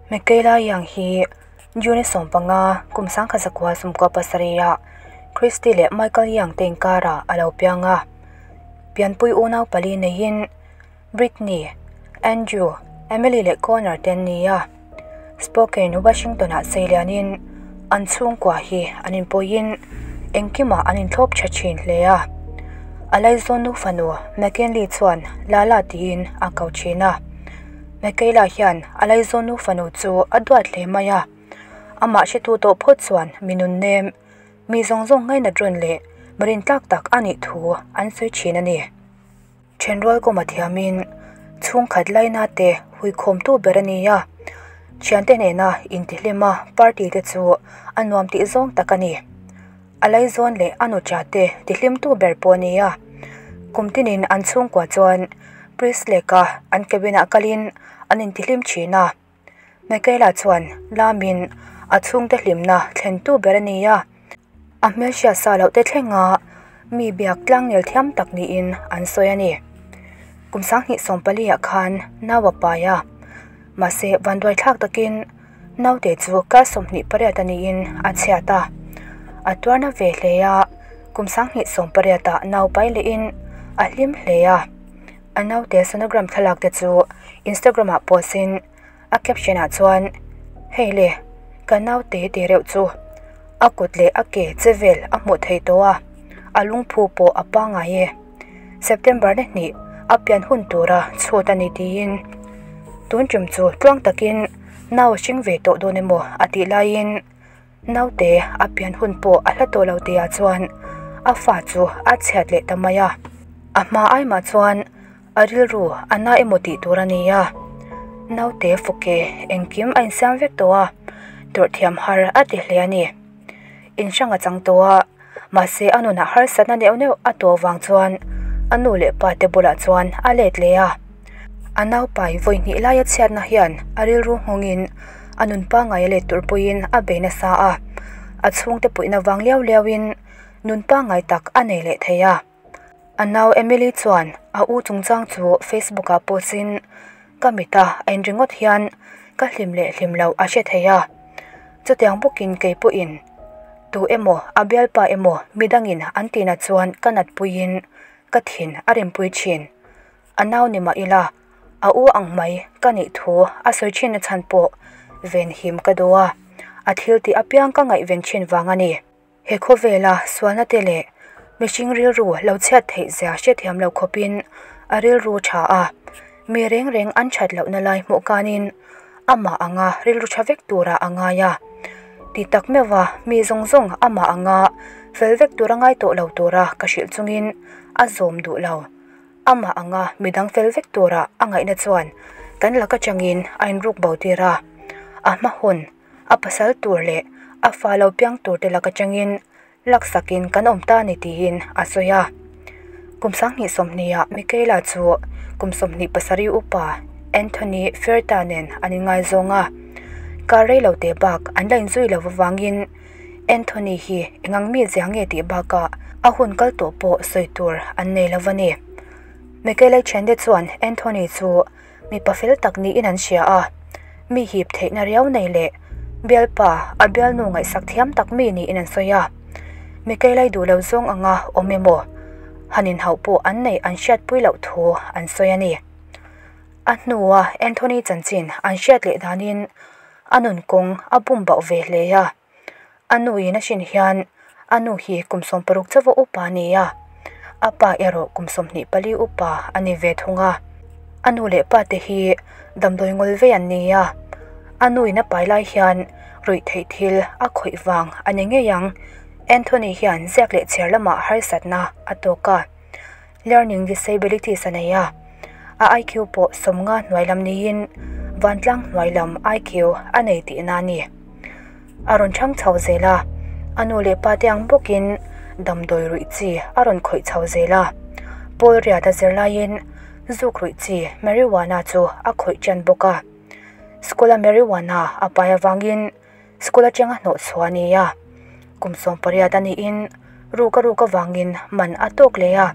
Michaela Young hi June 15 kum 1997 ah Christy leh Michael Young te inkarah a lo piang a. Pianpui unau pali neiin Brittney, Andrew, Emily leh Connor te an ni a. Spokane, Washington-ah seilianin an chhungkua hi an inpawiin engkimah an inthlawp tha thin hle a. A laizawn nu fanu McKinley chuan Lala tiin a ko thin a. Michaela hian a laizawn nu fanu chu a duat hle mai a. Amah hretu tawh phawt chuan mi nun nem, mi zawng zawng ngainat rawn leh mi rintlak tak a nih thu an sawi thin a ni. Thenrual kawma thiamin chhungkhat laina te huikhawmtu ber a ni a, thiante nena intihlim a party te chu a nuam tih zawng tak a ni. A laizawn leh a nucha te tihlimtu ber pawh a ni a, kum tinin an chhungkua chuan Priest Lake-a an cabin-ah kalin an intihlim thin a. Michaela chuan lamin a chhungte hlimna thlentu ber a ni a, a hmelhriat sa loh te thlenga mi biak tlangnel thiam tak niin an sawi a ni. Kum 2014 ah khan nau a pai a, mahse vanduai thlak takin naute chu kar 28 a niin a chhiat a. A tuarna ve hle a, kum 2018 ah nau pai lehin a hlim hle a. A naute sonogram thlalak te chu Instagram ah post in a caption ah chuan hei le ka naute te reuh chu a kut leh a ke che vel a hmuh theih tawh a, a lungphu pawh a pangngai e. September ni hnih a pian hun tura chhut a ni tiin tun tum chu tluang takin nau a hring ve tawh dawn emaw a tih laiin Naute a pian hun pawh a hla tawh lo tihah chuan a fa chu a chhiat leh ta mai a. A hma ai mah chuan a rilru a na emaw tih tur a ni a. Naute fuke engkim a insiam vek tawh a, tawrh thiam har a ti hle a ni. Inhrang a chang tawh a, mahse a nunah harsatna neuh neuh a tawh vang chuan a nu leh pa te bulah chuan a let leh a. A naupai vawi hnih laia chhiatna hian a rilru nghawngin a nun pangngai a let tur pawhin a bei nasa a, a chhungte puihna vang liau liauin nun pangngai tak a nei leh thei a. A nau Emily chuan a u chungchang chu Facebook ah post in ka mita a in ringawt hian ka hlim leh hlim loh a hre thei a, chutiang bawkin kei pawhin tu emaw a bialpa emaw midangin an tihna chuan ka natpuiin ka thin a rimpui thin. A nau ni mah ila a u ang mai ka nih thu a sawi thin na chhan pawh ven him ka duh a, a thil tih apiang ka ngaihven thin vang a ni. He khawvela sualna te leh mihring rilru lo chhiat theih zia hrethiam lo khawpin a rilru tha a, mi reng reng an that lohna lai hmuh kanin amah anga rilru tha vek turah a ngai a. Ti tak meuha mi zawng zawng amah anga fel vek tura ngai tawh lo tura ka hrilh chungin a zawm duh lo. Amah anga midang fel vek tura a ngaihna chuan kan laka changin a inruk bo tir a. A hma hun, a pasal tur leh a fa lo piang tur te laka changin laksakin kan awm ta ni tiin a sawi a. Kum 2020 ah Michaela chu kum 27 upa Anthony Ferta nen an inngaizawng a. Kar rei lo te bak an la inzui lo avangin Anthony hi engang mi zia nge tih bakah a hun kal tawh pawh sawi tur an nei lo a ni. Michaela thiante chuan Anthony chu mipa fel tak niin an hria a, mi hip theihna riau nei leh bialpa a bialnu ngaihsak thiam tak mi niin an sawi a. Michaela duh lo zawng anga awm emaw han inhauh pawh an neih an hriatpui loh thu an sawi a ni. A hnua Anthony chanchin an hriat leh danin a nun kawng a bum bauh ve hle a. A nuin a hrin hian a nu hi kum 60 chauha upa a ni a, a pa erawh kum 24 upa a ni ve thung a. A nu leh pa te hi damdawi ngawl vei an ni a, a nuin a pai lai hian ruih theih thil a khawih vang a ni ngei ang. Anthony hian ziak leh chhiar lamah harsatna a tawk a, learning disabilities a nei a, a IQ pawh 50 hnuai lam niin vantlang hnuai lam IQ a nei tihna a ni. A rawn chhang chho zel a, a nu leh pa te ang bawkin damdawi ruih chi a rawn khawih chho zel a. Paul riat a zir laiin zuk ruih chi marijuana chu a khawih ṭan bawk a. School a marijuana a pai avangin school atanga hnawh chhuah a ni a. Kum 18 a niin ruk a ruk avangin man a tawk leh a.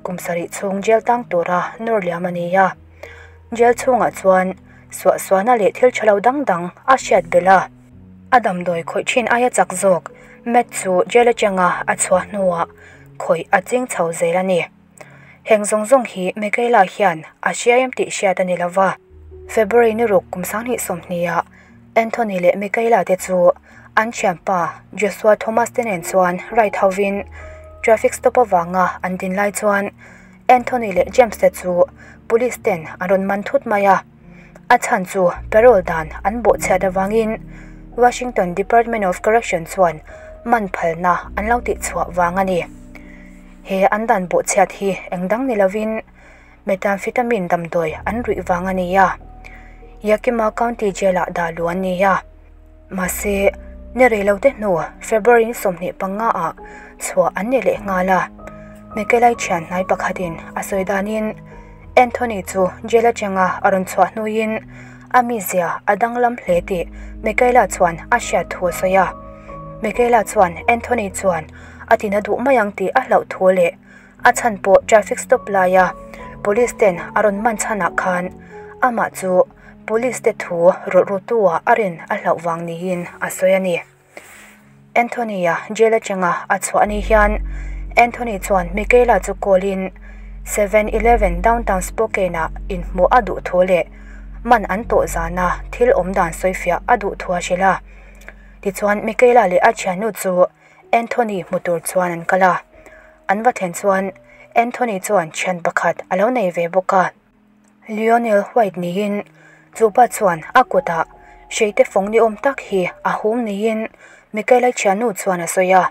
Kum 7 chhung jail tang tura nawr liam a ni a. Jail chhungah chuan. Suahsualna leh thil tha lo dang dang a hriat belh a. A damdawi khawih thin aia chak zawk Matt chu jail atanga a chhuah hnuah khawih a ching chho zel a ni. Heng zawng zawng hi Michaela hian a hria em tih hriat a ni lo va. February ni ruk kum 2020 ah Anthony leh Michaela te chu an thianpa Joshua Thomas te nen chuan ride hovin traffic stop avanga an din lai chuan Anthony leh James te chu police ten an rawn man thut mai a. A chhan chu parole dan an bawhchhiat avangin Washington Department of Correction chuan man phalna an lo tihchhuah vang a ni. He an dan bawhchhiat hi eng dang ni lovin methamphetamine damdawi an ruih vang a ni a. Yakima County Jail-ah dah luh an ni a. Mahse, ni rei lo te hnu February ni 25 ah chhuah an ni leh nghal a. Mikelai thian hnai pakhatin a sawi danin Anthony chu jail atanga a rawn chhuah hnuin a mizia a danglam hle tih Michaela chuan a hriat thu a sawi a. Michaela chuan Anthony chuan a tina duh mai ang tih a hlauh thu leh a chhan pawh traffic stop laia police ten a rawn man chhanah khan amah chu police te thu rawlh ru tu ah a rin a hlauh vang niin a sawi a ni. Anthony-a jail atanga a chhuah ni hian Anthony chuan Michaela chu call in 7-Eleven downtown Spokane-ah inhmuh a duh thu leh man an tawh zana thil awm dan sawifiah a duh thu a hrilh a. Tichuan Michaela leh a thiannu chu Anthony hmu tur chuan an kal a. An va thlen chuan Anthony chuan thian pakhat a lo nei ve bawk a. Lionel White niin chupa chuan a kutah hreite fawng ni awm tak hi a hum niin Michaela thiannu chuan a sawi a.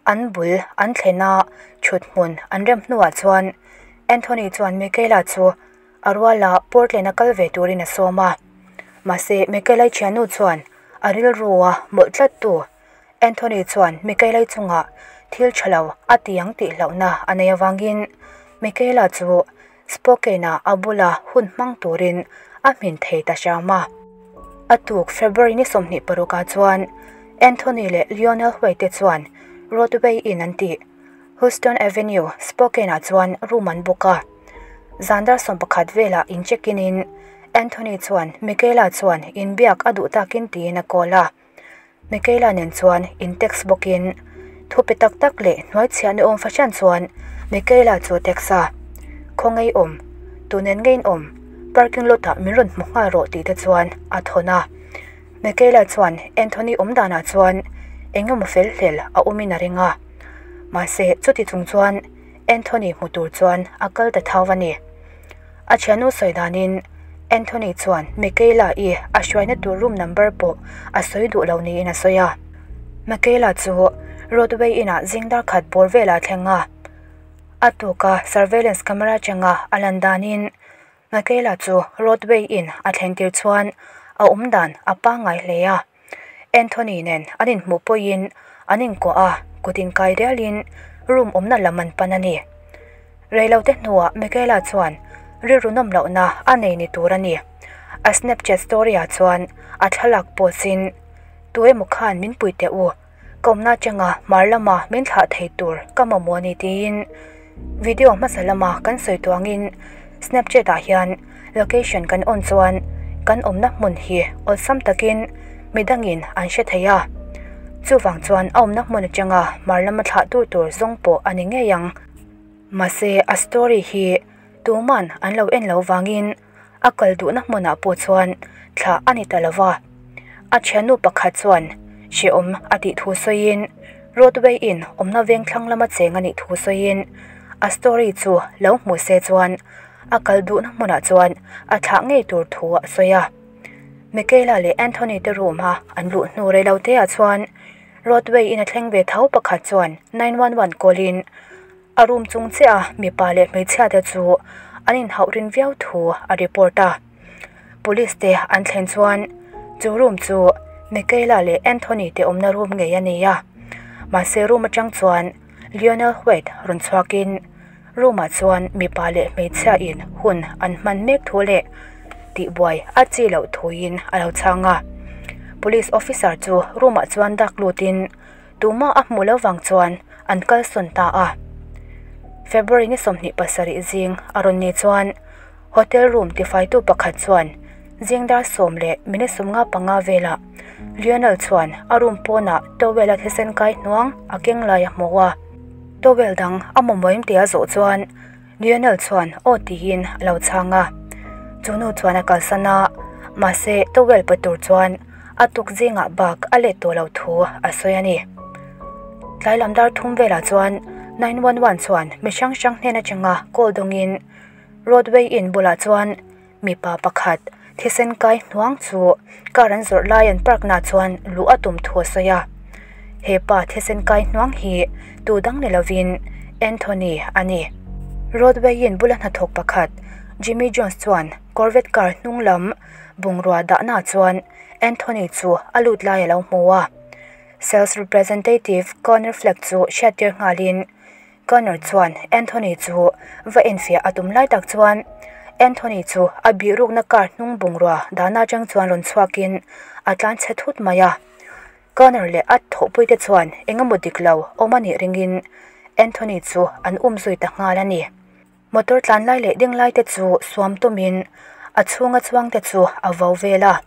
An bul an thlen a thut hmun an rem hnuah chuan Anthony chuan Michaela chu a ruala Portland a kal ve turin a sawm a. Mahse Michaela thiannu chuan a rilru a mawlh tlat tu Anthony chuan Michaela chungah thil tha lo a ti ang tih hlauhna a nei avangin Michaela chu Spokane-ah a bula hun hmang turin a hmin thei ta hram a. A tuk February ni 26 ah chuan Anthony leh Lionel White te chuan Roadway Inn an tih Houston Avenue, Spokane-ah chuan room an book a. Zan dar 11 velah in check-in in Anthony chuan Michaela chuan inbiak a duh takin tiin a call a. Michaela nen chuan in text bawkin thu pe tak tak leh hnuai chhiah ni awm fahran chuan Michaela chu a text a. Khaw ngei awm, tu nen ngeiin awm, parking lot ah min rawn hmu nghal rawh tih te chuan a thawn a. Michaela chuan Anthony awm danah chuan eng emaw fel hlel a awmin a ring a. Mahse chuti chung chuan Anthony hmu tur chuan a kal ta thau a ni. A thiannu sawi danin Anthony chuan Michaela i a hruaina tur room number pawh a sawi duh lo niin a sawi a. Michaela chu Roadway Inn-ah zing dar khat bawr velah thleng a. A tuka surveillance camera atanga a lan danin Michaela chu Roadway Inn a thlen tir chuan a awm dan a pangngai hle a. Anthony nen an inhmuh pawhin an inkuah a, kut inkai rialin room awmna lam an pan a ni. Reilote hnuah Michaela chuan rilru nawm lohna a nei ni tur a ni. A Snapchat story-ah chuan a thlalak post-in, Tu emaw khan min pui teh u, ka awmna atanga hmar lama min thlah thei tur ka mamawh a ni tiin video hmasa lama kan sawi tuangin Snapchat-ah hian location kan on chuan kan awmna hmun hi awlsam takin midangin an hre thei a. Chuvang chuan a awmna hmun atanga hmar lama thlah tur tur zawng pawh a ni ngei ang. Mahse a story hi tuman an lo en lo vangin a kal duhna hmunah pawh chuan thlah a ni ta lo va. A thiannu pakhat chuan hrehawm a tih thu sawiin Roadway Inn awmna veng thlang lama cheng a nih thu sawiin a story chu lo hmu se chuan a kal duhna hmunah chuan a thlah ngei tur thu a sawi a. Michaela leh Anthony te room a an luh hnu rei lo te ah chuan Roadway Inn a thleng ve tho pakhat chuan 911 call in a room chung chiah a mipa leh hmeichhia te chu an inhauh rin viau thu a report a. Police te an thlen chuan chu room chu Michaela leh Anthony te awmna room ngei a ni a. Mahse room atang chuan Lionel White rawn chhuakin room ah chuan mipa leh hmeichhia in hun an hman mek thu leh tihbuai a chi loh thuin a lo chhang a. Police officer chu room ah chuan dak lutin tuma a hmu lo vang chuan an kal sawn ta a. February ni 27 zing a rawn ni chuan hotel room tifaitu pakhat chuan Zing dar 10:55 velah Lionel chuan a room pawnah towel a thisen kai hnuang a keng lai a hmu a. Towel dang a mamawim tia zawh chuan Lionel chuan aw tiin a lo chhang a. Chu nu chuan a kalsan a, mahse towel pe tur chuan a tuk zingah bak a let tawh lo thu a sawi a ni. Tlai lam dar 3 velah chuan 911 chuan mi hrang hrang hnen atanga call dawngin Roadway Inn bulah chuan mipa pakhat thisen kai hnuang chu car an zawrh lai an park na chuan luh a tum thu a sawi a. He pa thisen kai hnuang hi tu dang ni lovin Anthony a ni. Roadway Inn bula hnathawk pakhat Jimmy Jones chuan Corvette car hnung lam bungrua dahna chuan Anthony chu a lut lai a lo hmu a. Sales representative Connor Fleck chu hriattir nghalin Connor chuan Anthony chu va enfiah a tum lai tak chuan Anthony chu a bihrukna car hnung bungrua dahna atang chuan rawn chhuakin a tlan chhe thut mai a. Connor leh a thawhpui te chuan engemaw dik lo awm a nih ringin Anthony chu an um zui ta nghal a ni. Motor tlan lai leh ding lai te chu suam tumin a chhunga chuang te chu a vo vel a.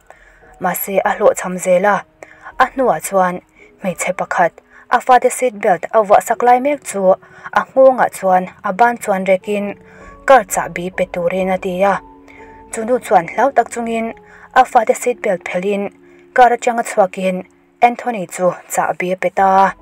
Mahse a hlawh cham zel a. A hnuah chuan hmeichhe pakhat a fate seat belt a vuah sak lai mek chu a nghawngah chuan a ban chuan rekin car chahbi pe turin a ti a. Chu nu chuan hlau tak chungin a fate seat belt phelin car atanga chhuakin Anthony chu chahbi a pe ta a.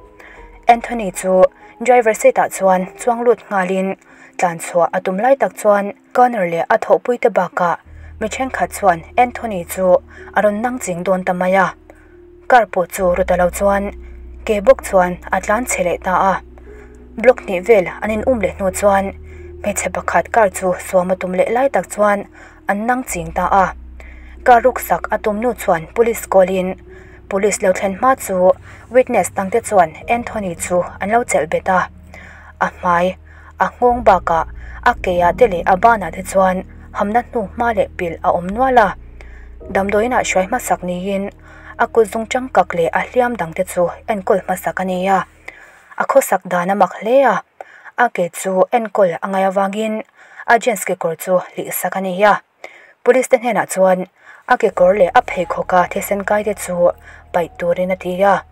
Anthony chu driver seat ah chuan chuang lut nghalin tlan chhuah a tum lai tak chuan Connor leh a thawhpui te bakah mi thenkhat chuan Anthony chu a rawn nang ching dawn ta mai a. Car pawh chu ru ta lo chuan ke bawk chuan a tlan chhe leh ta a. Block hnih vel an in um leh hnu chuan hmeichhe pakhat car chu suam a tum leh lai tak chuan an nang ching ta a. Car ruksak a tum nu chuan police call in police lo thlen hma chu witness dangte chuan Anthony chu an lo chelh bet a. A hmai a nghawng bakah a ke ah te leh a banah te chuan hamna hnu hma leh pilh a awm nual a. Damdawiinah hruai hmasak niin a kut zung tangkak leh a hliam dangte chu enkawl hmasak a ni a. A khawsak dan a mak hle a. A ke chu enkawl a ngai avangin a jeans kekawr chu hlihsak a ni a. Police te hnenah chuan a kekawr leh a pheikhawka thisen kai te chu paih turin a ti a.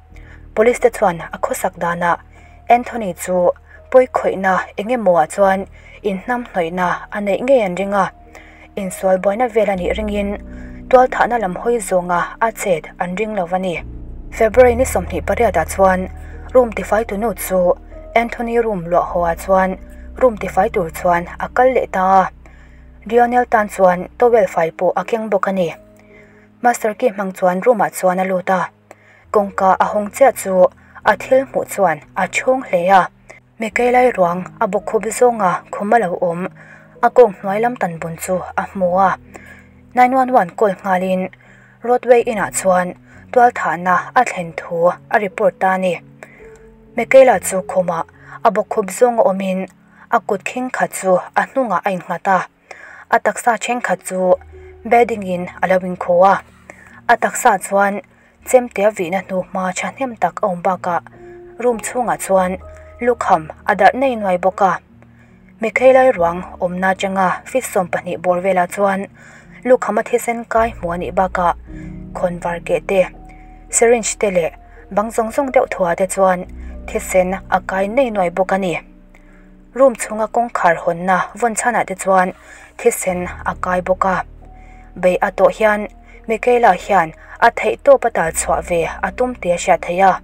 Police te chuan a khawsak danah Anthony chu pawi khawihna engemaw ah chuan inhnam hnawihna a neih ngei an ring a. Insual buaina vel a nih ringin tual thahna lam hawi zawnga a chet an ring lo a ni. February ni 28 ah chuan room tifai tu nu chu Anthony room luah haw ah chuan room tifai tur chuan a kal leh ta a. Lionel tan chuan towel fai pawh a keng bawk a ni. Master key hmang chuan room ah chuan a lut a. Kawngka a hawng chiah chu a thil hmuh chuan a chhawng hle a. Michaela ruang a bawkkhup zawnga khum a lo awm a kawng hnuai lam tan bun chu a hmu a. 911 call nghalin Roadway Inn ah chuan tual thahna a thlen thu a report ta a ni. Michaela chu khumah a bawkkhup zawnga awmin a kut khing khat chu a hnungah a innghat a. A taksa thenkhat chu bedding in a lo inkhu a. A taksa chuan chemte a vihna hnu hma thahnem tak a awm bakah room chhungah chuan lukham a darh nei nuai bawk a. Michaela ruang awmna atanga feet 20 bawr velah chuan lukham a thisen kai hmu a nih bakah khawnvar keh te, syringe te leh bang zawng zawng deuh thuah te chuan thisen a kai nei nuai bawk a ni. Room chhunga kawngkhar hawnna vawn chhanah te chuan thisen a kai bawk a. Bei a tawh hian Michaela hian a theih tawp a tal chhuah ve a tum tih a hriat theih a.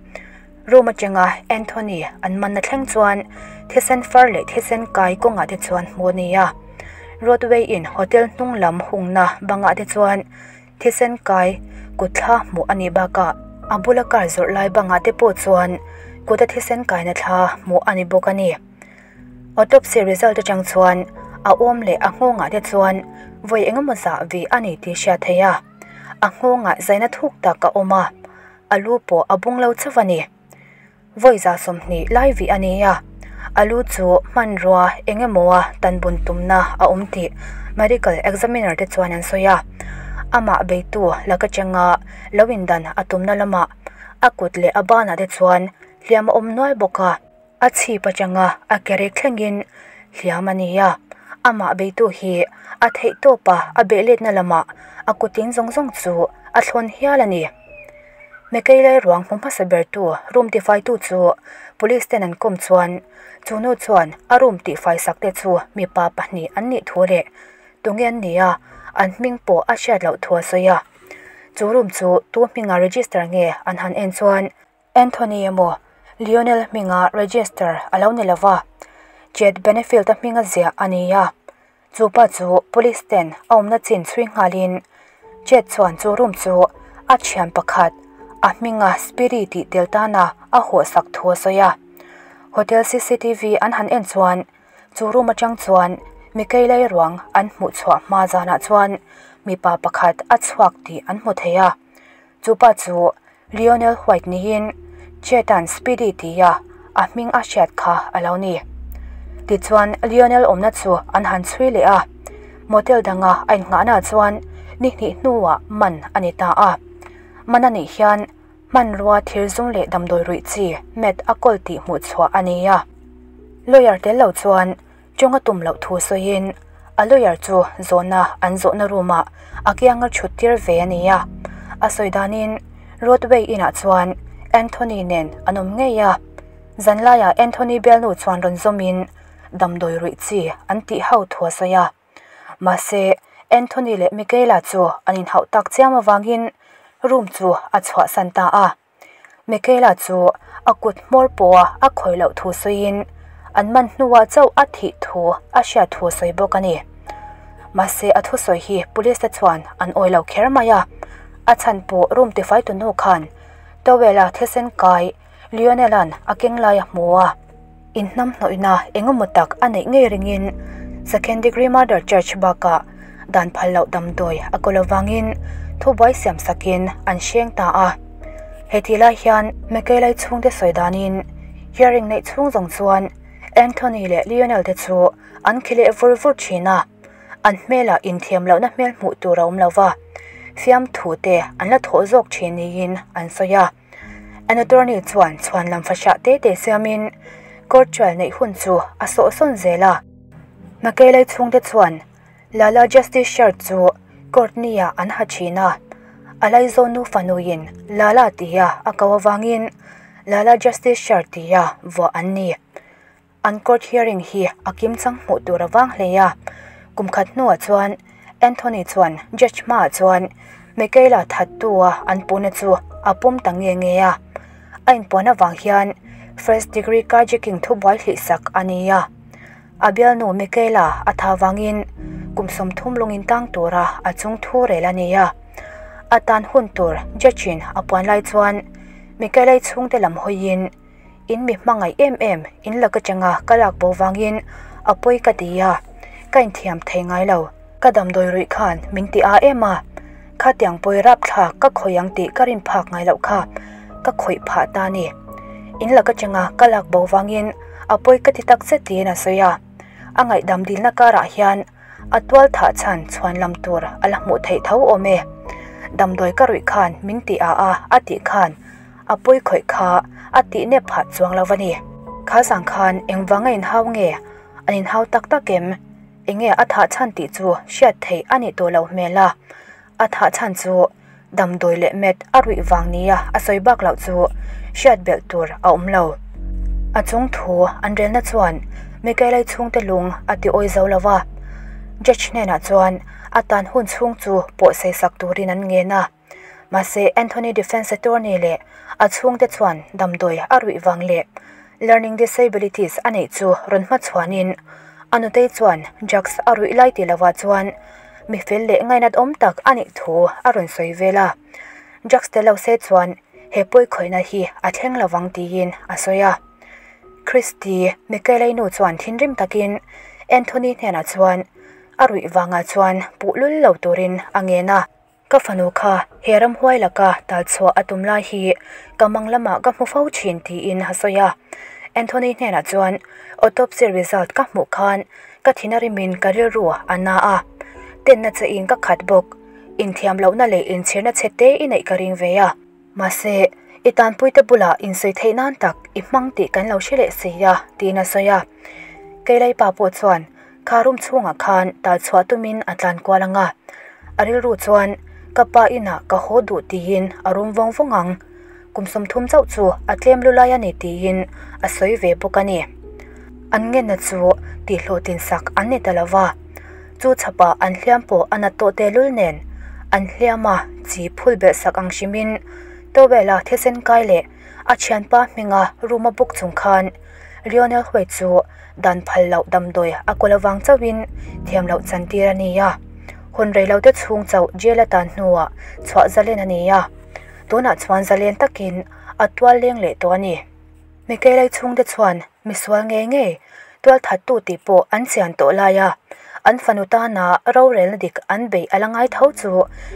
Room atanga Anthony an manna thleng chuan thisen far leh thisen kai kawngah te chuan hmu a ni a. Roadway Inn hotel hnung lam hungna bangah te chuan thisen kai kut thla hmuh a nih bakah a bula car zawrh lai bangah te pawh chuan kut a thisen kaina thla hmuh a ni bawk a ni. Autopsy result atang chuan a awm leh a nghawngah te chuan vawi engemaw zah vi a ni tih hriat theih a. A nghawngah zaina thuk tak a awm a. A lu pawh a bung lo chauh a ni. Vawi 20 lai vi a ni a. A lu chu hmanrua engemaw a tan bun tumna a awm tih medical examiner te chuan an sawi a. Amah beitu laka changa lo indan a tumna lamah a kut leh a banah te chuan hliam a awm nual bawk a. A chhip atanga a kerek thlengin hliam a ni a. Amah beitu hi A theih tawpa a beh letna lamah a kutling zawng zawng chu a thlawn hial a ni. Mekei ruang hmu hmasa bertu room tifaitu chu police ten an kawm chuan chu nu chuan a room tifai sak te chu mipa pahnih an nih thu leh tunge an ni a, an hming pawh a hriat loh thu a sawi a. Chu room chu tu hminga register nge an han en chuan Anthony emaw Lionel hminga register a lo ni lova, Chet Benefield a hminga ziah a ni a. Chu pa chu police ten a awmna chin chhui nghalin Chet chuan chu room chu a thian pakhat a hminga Speedy tih tel tana a hawh sak thu a sawi a. Hotel CCTV an han en chuan chu room atang chuan Mikaela ruang an hmuh chhuah hma zanah chuan mipa pakhat a chhuak tih an hmu thei a. Chu pa chu Lionel White niin Chetan Speedy tia a hming a hriat kha a lo ni. Tichuan Lionel awmna chu an han chhui leh a. Motel danga a innghahna chuan ni hnih hnuah man a ni ta a. Man a nih hian hmanrua thir zum leh damdawi ruih chi met a kawl tih hmuh chhuah a ni a. Lawyer tel lo chuan chunga tum loh thu sawiin a lawyer chu zawhna an zawhna room-ah a kianga thut tir ve a ni a. A sawi danin Roadway inah chuan Anthony nen an awm ngei a. Zanlaiah Anthony bialnu chuan rawn zawmin damdawi ruih chi an tih ho thu a sawi a. Mahse Anthony leh Michaela chu an inhauh tak chiam awangin room chu a chhuah san ta a. Michaela chu a kut hmawr pawha a khawih loh thu sawiin an man hnuah chauh a thih thu a hriat thu sawi bawk a ni. Mahse a thu sawi hi police te chuan an awi lo kher mai a. A chhan pawh room tifai tu nu khan towel a thisen kai Lionelan a keng lai a hmu a. Inhnam hnawihna engemaw tak a neih ngei ringin second degree murder charge bakah dan phal loh damdawi a kawl awangin thubuai siam sakin an hreng ta a. Heti lai hian Mikaela chhungte sawi danin hearing neih chhung zawng chuan Anthony leh Lionel te chu an khi leh vur vur thin a. An hmelah inthiam lohna hmel hmuh tur a awm lova. Fiam thu te an la thawh zawk thin niin an sawi a. An attorney chuan chhuan lam fahriah te te siamin court trial neih hun chu a sawh sawn zel a. Mikaela chhungte chuan Lala Justice shirt chu court nia an ha thin a. A laizawn nu fanuin Lala tia a ko awangin Lala Justice shirt tia vuah an ni. An court hearing hi a kim chang hmuh tur awang hle a. Kum khat hnuah chuan Anthony chuan judge hmaah chuan Michaela thattu a an puna chu a pawm ta nge nge a. A inpuan awang hian first degree carjacking thubuai hlih sak a ni a. A bialnu Michaela a tha wangin kum sawmthum lungin tang tura a chung thu rel a ni a. A tan hun tur judge in a puan lai chuan Michaela chhungte lam hawiin in mi hmangaih em em in laka changa ka lak bo wangin a pawi ka ti a. Ka inthiam thei ngai lo. Ka damdawi ruih khan min ti a em a. Kha tiang pawi rap thla ka khawih ang tih ka rin phak ngai loh kha ka khawih phah ta ni. In laka changa ka lak bo wangin a pawi ka ti tak zet tiin a sawi a. A ngaihdam dilna karah hian a tual thah chhan chhuan lam tur a la hmuh theih tho awm e. Damdawi ka ruih khan min ti a a a tih khan a pawi khawih kha a tih nep phah chuang lo a ni. Kha zang khan engvanga inhau nge an inhau tak tak em enge a thah chhan tih chu hriat theih a nih tawh loh hmel a. A thah chhan chu damdawi leh met a ruih wang nia a sawi bak loh chu hriat belh tur a awm lo. A chung thu an relna chuan Mikaela chhungte lung a ti awi zo lova. Judge hnenah chuan a tan hun chhung chu pawh sei sak turin an ngen a. Mahse Anthony defense attorney leh a chhungte chuan damdawi a ruih wang leh learning disabilities a neih chu rawn hma chuanin anutei chuan drugs a ruih lai ti lova chuan mi fel leh ngainat awm tak a nih thu a rawn sawi vel a. Drugs te lo se chuan he pawi khawihna hi a thleng lovang tiin a sawi a. Christy Mikaela nu chuan thinrim takin Anthony hnenah chuan a ruih wangah chuan puh lul lo turin a ngen a. Ka fanu kha he ram huai laka tal chhuah a tum lai hi ka mang lama ka hmu fo thin tiin a sawi a. Anthony hnenah chuan autopsy result ka hmuh khan ka thina rimin ka rilru a na a. Tenna che in ka khat bawk. Inthiam lohna leh inchhirna che te i neih ka ring ve a. Mahse i tanpui te bula in sawi theih nan tak i hmang tih kan lo hre leh si a tiin a sawi a. Keilai pa pawh chuan Kha room chhungah khan tal chhuah tumin a tlan kual ang a, a rilru chuan ka pa inah ka haw duh tiin a rum vawng vawng ang. Kum 30 chauh chu a tlem lulai a ni tiin a sawi ve bawk a ni. An ngenna chu tihhlawhtlin sak an ni ta lo va, chu chhapah an hliam pawh a nat tawh tehlul nen an hliam a chi phul belh sak ang hrimin towel a thisen kai leh a thianpa hminga room a book chung khan Lionel Huai chu dan phal loh damdawi a kawl avang chauhin thiam loh chantir a ni a, hun rei lo te chhung chauh jail a tan hnuah chhuah zalen a ni a, tunah chuan zalen takin a tual leng leh tawh a ni. Mikaelai chhungte chuan misual ngei ngei tual thattu tih pawh an chian tawh lai a, an fanu tana rorelna dik an beih a la ngai tho chu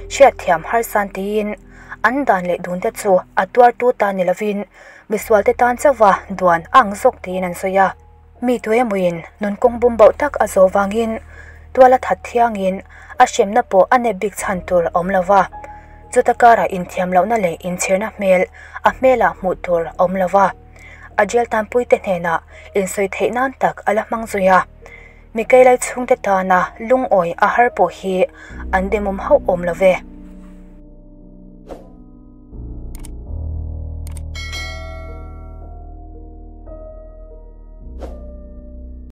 hriatthiam harsan tiin an dan leh dunte chu a tuartu tan ni lovin misualte tan chauha duan a ang zawk tiin an sawi a. Mi tuemawiin nunkawng bum bauh tak a zawh vangin tual a that thiangin a hremna pawh a nep bik chhan tur a awm lo va, chuta karah inthiam lohna leh inchhirna hmel a hmelah hmuh tur a awm lo va, a jail tanpuite hnenah insawi theih nan tak a la hmang zui a. Mikaelai chhungte tana lungawi a har pawh hi an demawm hauh awm lo ve.